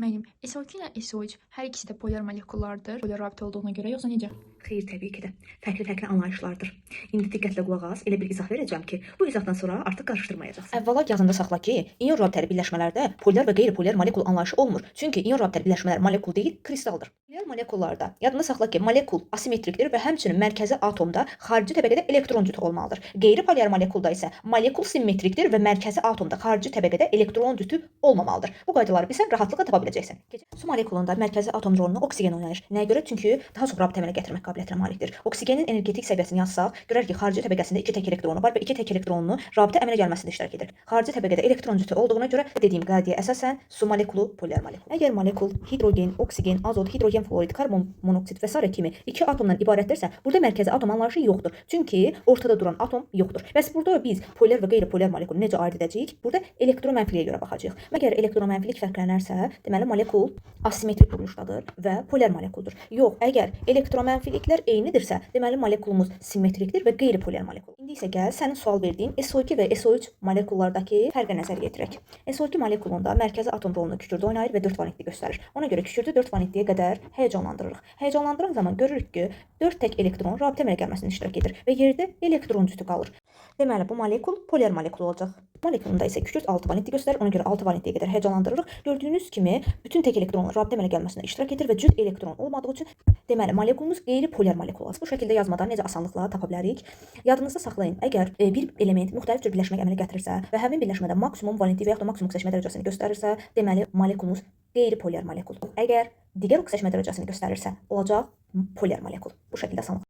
Müəllim, SO2 ilə SO3 hər ikisi də polar molekullardır. Polar rabitə olduğuna görə yoxsa necə? Xeyr, təbii ki də. Fərqli-fərqli anlayışlardır. İndi diqqətlə qulaq as, elə bir izah verəcəm ki, bu izahdan sonra artıq qarışdırmayacaqsan. Əvvəla yadında saxla ki, ion rabitəli birləşmələrdə polyar və qeyri-polyar molekul anlayışı olmur. Çünki ion rabitəli birləşmələr molekul deyil, kristaldır. Polyar molekullarda yadında saxla ki, molekul asimetrikdir və həmçinin mərkəzi atomda xarici təbəqədə elektron cütü olmalıdır. Qeyri-polyar molekulda isə molekul simmetrikdir və mərkəzi atomda xarici təbəqədə elektron cütü olmamalıdır. Bu qaydaları bilsən rahatlıqla tapa biləcəksən. Su molekulunda mərkəzi atom rolunu oksigen oynayır. Nəyə görə? Çünki daha çox rabitə əmələ gətirmək qabiliyyətinə malikdir. Oksigenin energetik səviyyəsini yazsaq, görərik ki, xarici təbəqəsində 2 tək elektronu var və 2 tək elektronunu rabitə əmələ gəlməsində iştirak edir. Xarici təbəqədə elektron cütü olduğuna görə dediyim qaydaya əsasən su molekulu polyar molekul. Əgər molekul hidrogen, oksigen, azot, hidrogen fluorid, karbon monoksid və sairə kimi iki atomdan ibarətdirsə, burada mərkəzi atom anlayışı yoxdur. Çünki ortada duran atom yoxdur. Bəs burada biz polyar və qeyri-polyar molekulu necə ayırd edəcəyik? Burada elektromənfiliyə görə baxacağıq. Əgər elektromənfilik fərqlənərsə, deməli molekul asimetrik quruluşdadır və polyar molekuldur. Yox, əgər elektromənfiliklər eynidirsə, deməli molekulumuz simmetrikdir və qeyri-polyar molekul. İndi isə gəl sənin sual verdiyin SO2 və SO3 molekullardakı fərqə nəzər yetirək. SO2 molekulunda mərkəzi atom rolunu kükürd oynayır və 4 valentli göstərir. Ona görə kükürdü 4 valentliyə qədər həyəcanlandırırıq. Həyəcanlandıran zaman görürük ki, 4 tək elektron rabitə əmələ gəlməsində iştirak edir və yerdə elektron cütü qalır. Deməli bu molekul polyar molekul olacaq. Molekulunda isə kükürt 6 valentli göstərir. Ona görə 6 valentliyə qədər həyəcanlandırırıq. Gördüyünüz kimi bütün tək elektronlar rabitə əmələ gəlməsində iştirak edir və cüt elektron olmadığı üçün deməli molekulumuz qeyri-polyar molekul olacaq. Bu şəkildə yazmadan necə asanlıqla tapa bilərik. Yadınızda saxlayın, əgər bir element müxtəlif cür birləşmə əmələ gətirirsə və həmin birləşmədə maksimum valentlik və yaxud da maksimum oksidaşma dərəcəsini göstərirsə, deməli molekulumuz qeyri-polyar molekul. Əgər digər oksidaşma dərəcəsini göstərirsə, olacaq polyar molekul. Bu şəkildə asanlıqla